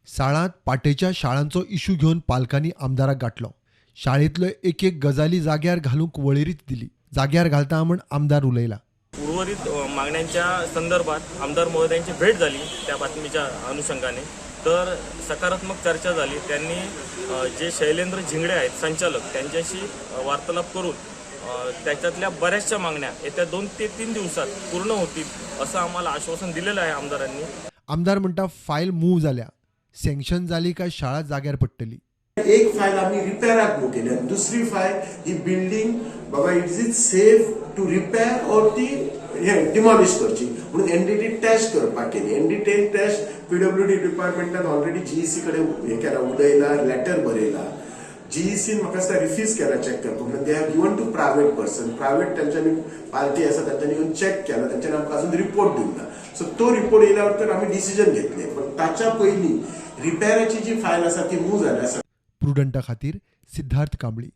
साळांत पाटेच्या शाळांचो इशू घेवन पालकांनी आमदाराक गांठलो. शाळेंतल्यो एक एक गजाली जाग्यार घालूंक वळेरीच दिली. जाग्यार घालता म्हण आमदार उलयला. उर्वरित मागण्यांच्या संदर्भात आमदार महोदयांची भेट झाली. त्या बातमीच्या अनुषंगाने तर सकारात्मक चर्चा झाली. त्यांनी जे शैलेंद्र झिंगडे आहेत संचालक, त्यांच्याशी वार्तालाप करून त्याच्यातल्या बऱ्याचशा मागण्या येत्या 2 ते 3 दिवसात पूर्ण होतील असं आम्हाला आश्वासन दिलेलं आहे आमदारांनी. आमदार म्हणटा, फायल मूव जाल्या, सँक्शन जाली काय शाळा जाग्यार पडटली. एक फायल आमी रिपेराक मूव केली आनी दुसरी फायल ही बिल्डींग बाबा is it safe to repair or ती हे डिमॉलिश करची म्हणून एनडीटी टेस्ट करपाक केली. एनडीटी टेस्ट पीडब्ल्यूडी डिपार्टमेंटान ऑलरेडी जीईसी कडेन हे केला, उलयला, लेटर बरयला. जीईसीन म्हाका दिसता रिफ्यूज केला चॅक करपाक म्हणून. They have given to private person. Private तांच्यांनी पार्टी आसा, तांच्यांनी येवन चॅक केला. तांच्यांनी आमकां अजून रिपोर्ट दिवंक ना. सो तो रिपोर्ट येयल्यावर तर आमी डिसिजन घेतले, पण ताच्या पयलीं रिपेराची जी फायल आसा ती मूव जाल्या आसा. प्रुडंटा खातीर सिद्धार्थ कांबळी.